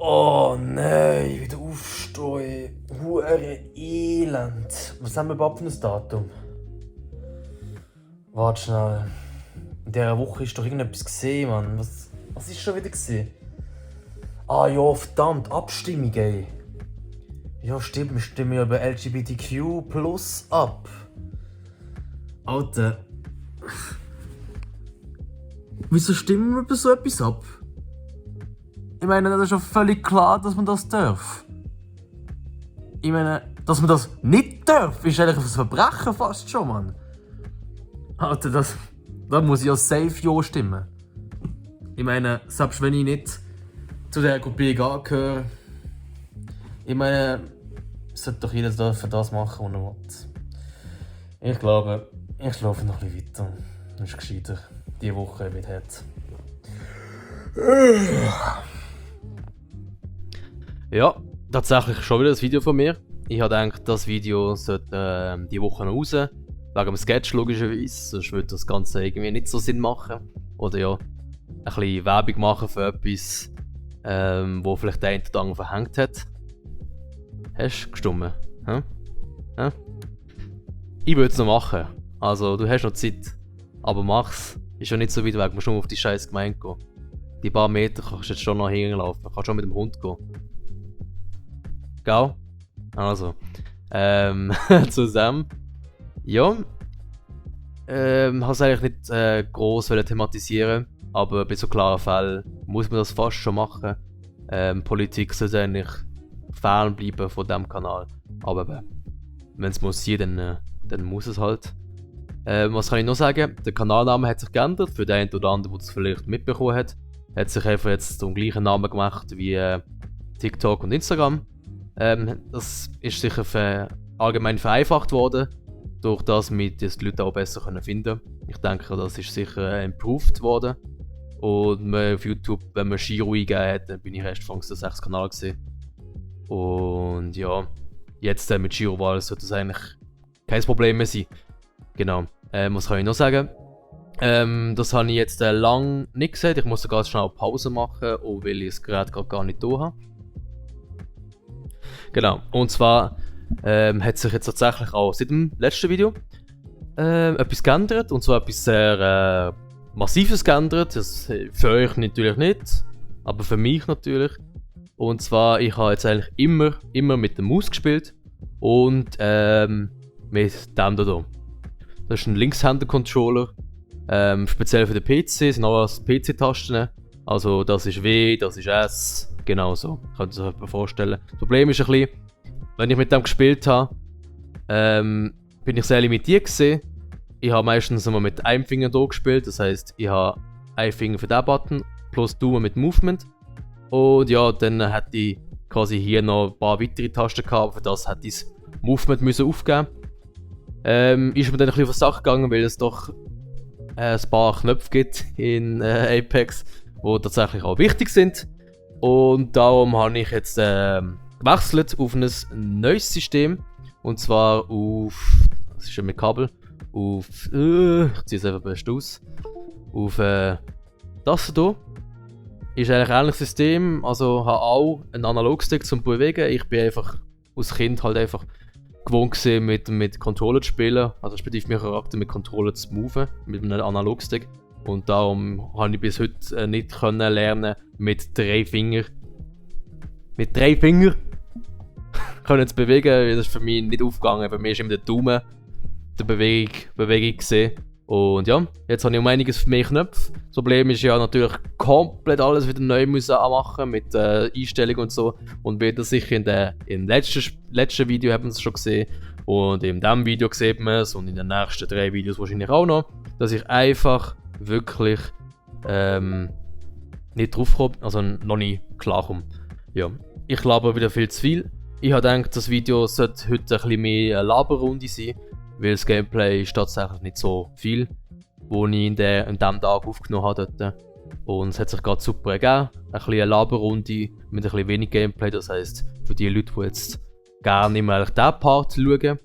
Oh nein, wieder aufstehen. Hure Elend. Was haben wir überhaupt für ein Datum? Warte schnell. In dieser Woche ist doch irgendetwas gesehen, Mann. Was ist schon wieder gesehen? Ah ja, verdammt, Abstimmung, ey. Ja, stimmt, wir stimmen ja über LGBTQ plus ab. Alter. Wieso stimmen wir über so etwas ab? Ich meine, das ist doch völlig klar, dass man das darf. Ich meine, dass man das nicht darf, ist eigentlich ein Verbrechen fast schon, Mann. Alter, da muss ich ja safe ja stimmen. Ich meine, selbst wenn ich nicht zu der Gruppierung angehöre, ich meine, sollte doch jeder für das machen, was er will. Ich glaube, ich schlafe noch ein bisschen weiter. Das ist gescheiter. Diese Woche wird hart. Ja, tatsächlich schon wieder ein Video von mir. Ich habe gedacht, das Video sollte diese Woche noch raus. Wegen dem Sketch logischerweise, sonst würde das Ganze irgendwie nicht so Sinn machen. Oder ja, ein bisschen Werbung machen für etwas, wo vielleicht der eine oder andere verhängt hat. Hast du gestummen? Hm? Hm? Ich würde es noch machen. Also, du hast noch Zeit. Aber mach's. Ist ja nicht so weit weg, musst nur auf die scheiß Gemeinde gehen. Die paar Meter kannst du jetzt schon noch hinlaufen. Kannst schon mit dem Hund gehen. Gell? Also. Zusammen. Ja. Habe es eigentlich nicht gross thematisieren. Aber bei so klaren Fällen muss man das fast schon machen. Politik sollte eigentlich fernbleiben von diesem Kanal. Aber wenn es muss sein, dann muss es halt. Was kann ich noch sagen? Der Kanalname hat sich geändert. Für den einen oder anderen, der es vielleicht mitbekommen hat. Hat sich einfach jetzt zum gleichen Namen gemacht wie TikTok und Instagram. Das ist sicher allgemein vereinfacht worden. Durch das wir die Leute auch besser finden können. Ich denke, das ist sicher improved worden. Und auf YouTube, wenn man Giro eingegeben hat, dann bin ich erst von der 6. Kanal gesehen. Und ja, jetzt mit Girowahl sollte das eigentlich kein Problem mehr sein. Genau. Was kann ich noch sagen? Das habe ich jetzt lange nicht gesehen. Ich muss ganz schnell Pause machen, auch weil ich das Gerät gerade gar nicht da habe. Genau. Und zwar hat sich jetzt tatsächlich auch seit dem letzten Video etwas geändert. Und zwar etwas sehr Massives geändert. Das für euch natürlich nicht, aber für mich natürlich. Und zwar, ich habe jetzt eigentlich immer mit der Maus gespielt und mit dem hier. Das ist ein Linkshänder-Controller. Speziell für den PC sind auch PC-Tasten. Also das ist W, das ist S. Genau so. Könnt ihr euch vorstellen. Das Problem ist ein bisschen, wenn ich mit dem gespielt habe, bin ich sehr limitiert gewesen. Ich habe meistens immer mit einem Finger hier gespielt. Das heisst, ich habe einen Finger für diesen Button plus Daumen mit Movement. Und ja, dann hätte ich quasi hier noch ein paar weitere Tasten gehabt. Für das hätte ich das Movement müssen aufgeben. Ist mir dann ein bisschen auf die Sache gegangen, weil es doch ein paar Knöpfe gibt in Apex, die tatsächlich auch wichtig sind. Und darum habe ich jetzt gewechselt auf ein neues System. Und zwar auf, das ist ja mit Kabel, auf, ich ziehe es einfach best aus, auf das hier. Ist eigentlich ein ähnliches System, also habe auch einen Analogstick zum Bewegen. Ich bin einfach als Kind halt einfach gewohnt gewesen, mit Controller zu spielen, also respektive meinen Charakter mit Controller zu moven, mit einem Analogstick. Und darum habe ich bis heute nicht können lernen mit 3 Fingern. Mit 3 Fingern können zu bewegen, das ist für mich nicht aufgegangen. Für mich ist immer der Daumen der Bewegung gesehen. Und ja, jetzt habe ich um einiges mehr Knöpfe. Das Problem ist ja natürlich komplett alles wieder neu müssen anmachen mit Einstellungen und so. Und wie das sicher im letzten Video haben wir es schon gesehen. Und in diesem Video sieht man es und in den nächsten 3 Videos wahrscheinlich auch noch, dass ich einfach wirklich nicht drauf komme, also noch nicht klarkomme. Ja, ich laber wieder viel zu viel. Ich habe gedacht, das Video sollte heute ein bisschen mehr eine Laberrunde sein. Weil das Gameplay ist tatsächlich nicht so viel, wo ich in diesem Tag aufgenommen habe. Dort. Und es hat sich gerade super ergeben. Ein bisschen eine Laberrunde mit ein bisschen wenig Gameplay. Das heisst, für die Leute, die jetzt gerne immer diesen Part schauen,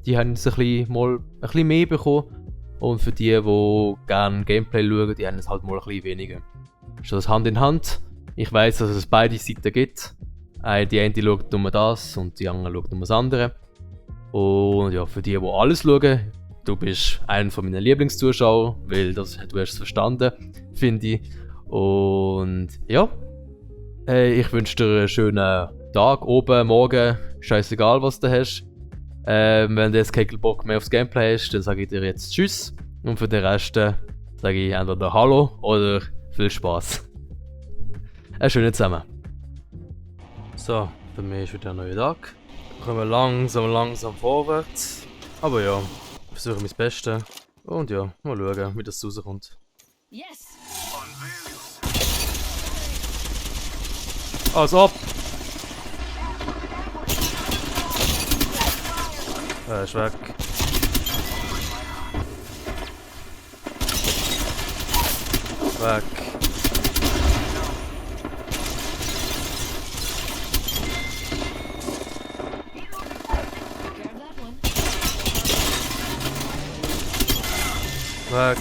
die haben jetzt ein bisschen mehr bekommen. Und für die gerne Gameplay schauen, die haben es halt mal ein bisschen weniger. Ist das Hand in Hand? Ich weiss, dass es beide Seiten gibt. Die eine schaut nur das und die andere schaut nur das andere. Und ja, für die alles schauen, du bist einer von meinen Lieblingszuschauern, weil du hast es verstanden, finde ich. Und ja, ich wünsche dir einen schönen Tag, oben, morgen, scheißegal was du hast. Wenn du jetzt keinen Bock mehr aufs Gameplay hast, dann sage ich dir jetzt Tschüss. Und für den Rest sage ich entweder Hallo oder viel Spaß. Einen schönen zusammen. So, für mich ist wieder ein neuer Tag. Wir kommen langsam vorwärts. Aber ja, ich versuche mein Bestes. Und ja, mal schauen, wie das rauskommt. Yes. Als ob! Ist weg. Weg. Grab that one. Weg.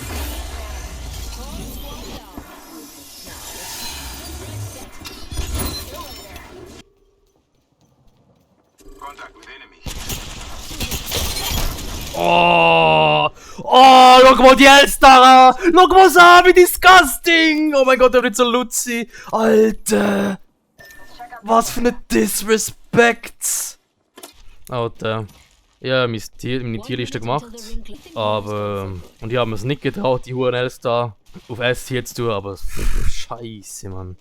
Oh! Oh, schau mal die Elstara! Schau mal so an, wie disgusting! Oh mein Gott, der wird so Luzi! Alter! Was für ein Disrespect! Alter. Ja, meine Tierliste gemacht. Aber. Und ich habe mir es nicht getraut, die Huren Elster auf S hier zu tun, aber. Scheiße, Mann.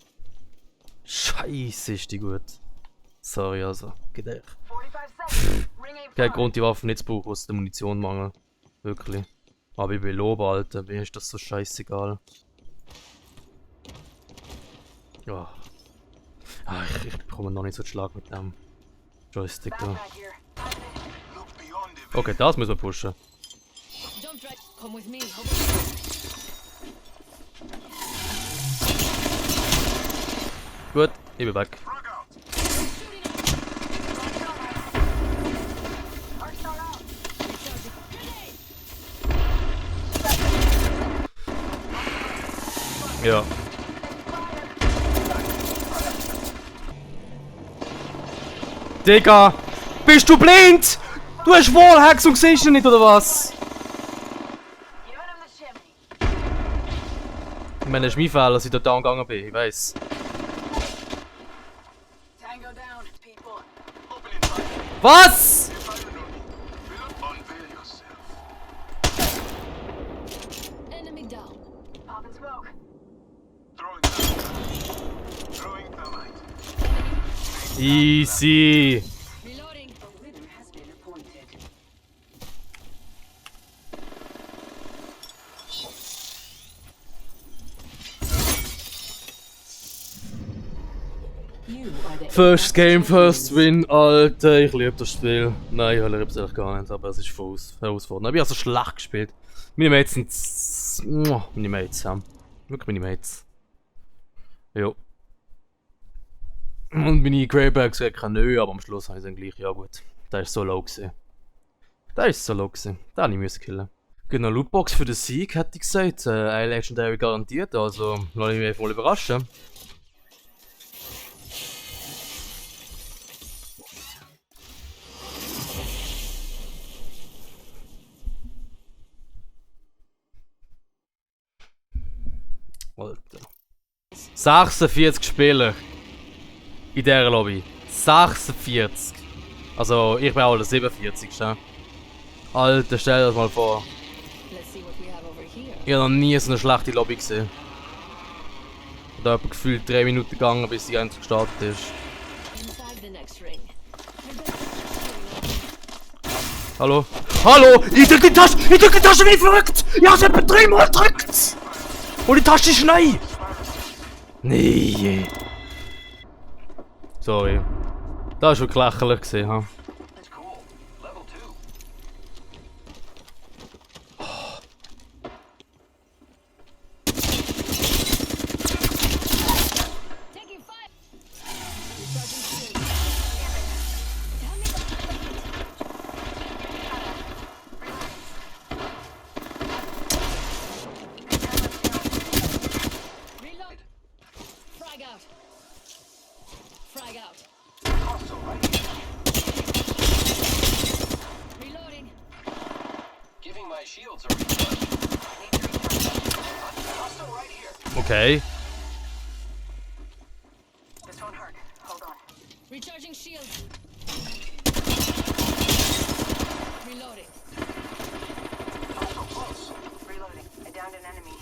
Scheiße ist die gut. Sorry, also. Geht echt. Kein Grund, die Waffen nicht zu brauchen, aus der Munition mangel. Wirklich. Aber ich will loben, Alter. Mir ist das so scheißegal. Ja. Ah, ich bekomme noch nicht so einen Schlag mit dem Joystick da. Okay, das müssen wir pushen. Jump right. Come with me. Gut, ich bin weg. Ja. Digga! Bist du blind? Du hast Wallhacks und siehst ihn nicht, oder was? Ich meine, es ist mein Fehler, dass ich da gegangen bin, ich weiss. Was? Enemy down. Easy. Reloading. First Game, First Win, Alter, ich liebe das Spiel. Nein, ich liebe es eigentlich gar nicht, aber es ist voll herausfordernd. Aber ich habe so schlecht gespielt. Meine Mates sind... Meine Mates, ja. Wirklich meine Mates. Jo. Und meine Greybags hat keine Nö, aber am Schluss habe ich dann gleich, ja gut. Der ist so low gewesen. Der ist so low gewesen. Den habe ich müssen killen. Genau, Lootbox für den Sieg, hätte ich gesagt. Ein Legendary garantiert, also lasse ich mich einfach mal überraschen. Alter. 46 Spieler in dieser Lobby. 46. Also, ich bin auch der 47. Alter, stell dir das mal vor. Let's see what we have over here. Ich habe noch nie so eine schlechte Lobby gesehen. Da hat gefühlt 3 Minuten gegangen, bis die endlich gestartet ist. Inside the next ring. Hallo? Hallo! Ich drück die Tasche! Ich drück die Tasche wie verrückt! Ich hab's etwa 3 Mal gedrückt! Und die Tasche ist neu! Nee! Sorry. Das war wirklich lächerlich gesehen, ha? Taking fire. Recharging shield. Reload. Frag out. Frag out. Reloading. Giving my shields a recharge. Hostile right here. Okay. This won't hurt. Hold on. Recharging shields. Reloading. Hostile close. Reloading. I downed an enemy.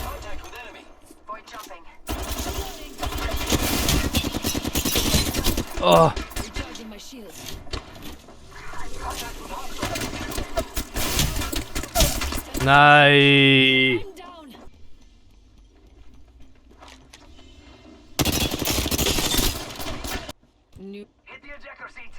Contact with enemy. Void jumping. Reloading. Oh. Recharging my shields. Contact with hostile. Nein. I'm down. New. Hit the ejector seat.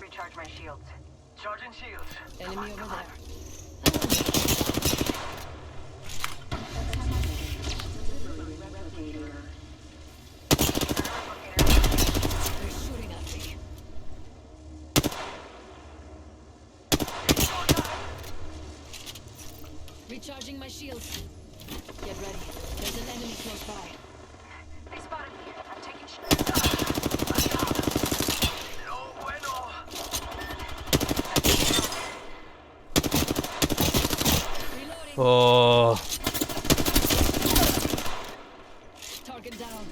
Recharge my shields. Charging shields. Enemy over there. They're shooting at me. Recharging my shields. Get ready. There's an enemy close by. They spotted me. I'm taking No bueno. Reloading. Oh. Target down.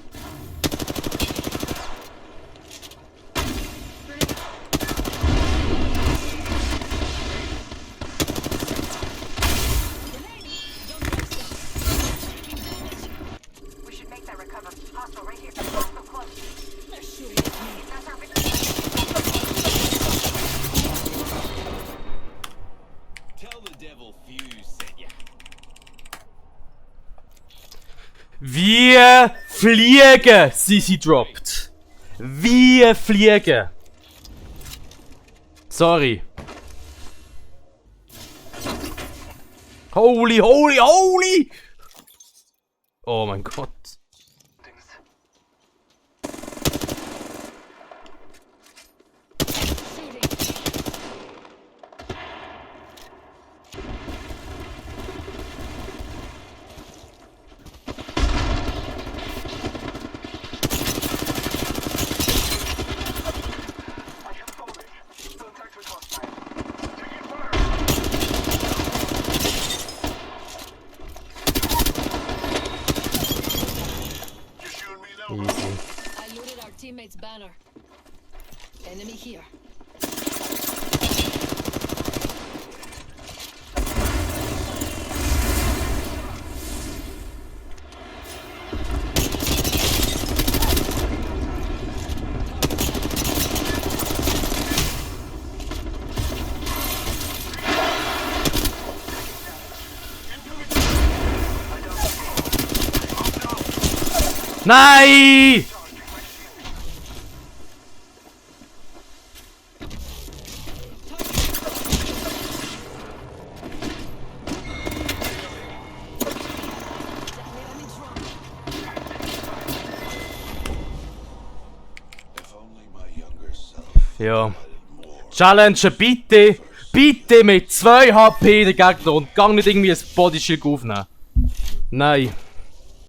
Grenade! Don't waste it. We should make that recover. Hostile right here. Hostile close. They're shooting at me. That's our victory. Tell the devil Fuse sent ya. Wie fliegen sind sie droppt. Wie fliegen. Sorry. Holy, holy, holy! Oh mein Gott. Shooting. I have fallen. Contact with hostile. Taking fire. You shooting me now? Easy. I looted our teammate's banner. Enemy here. Nein! If only my younger self. Ja. Challenge bitte, bitte mit 2 HP den Gegner und gang nicht irgendwie ein Bodyshield aufnehmen. Nein.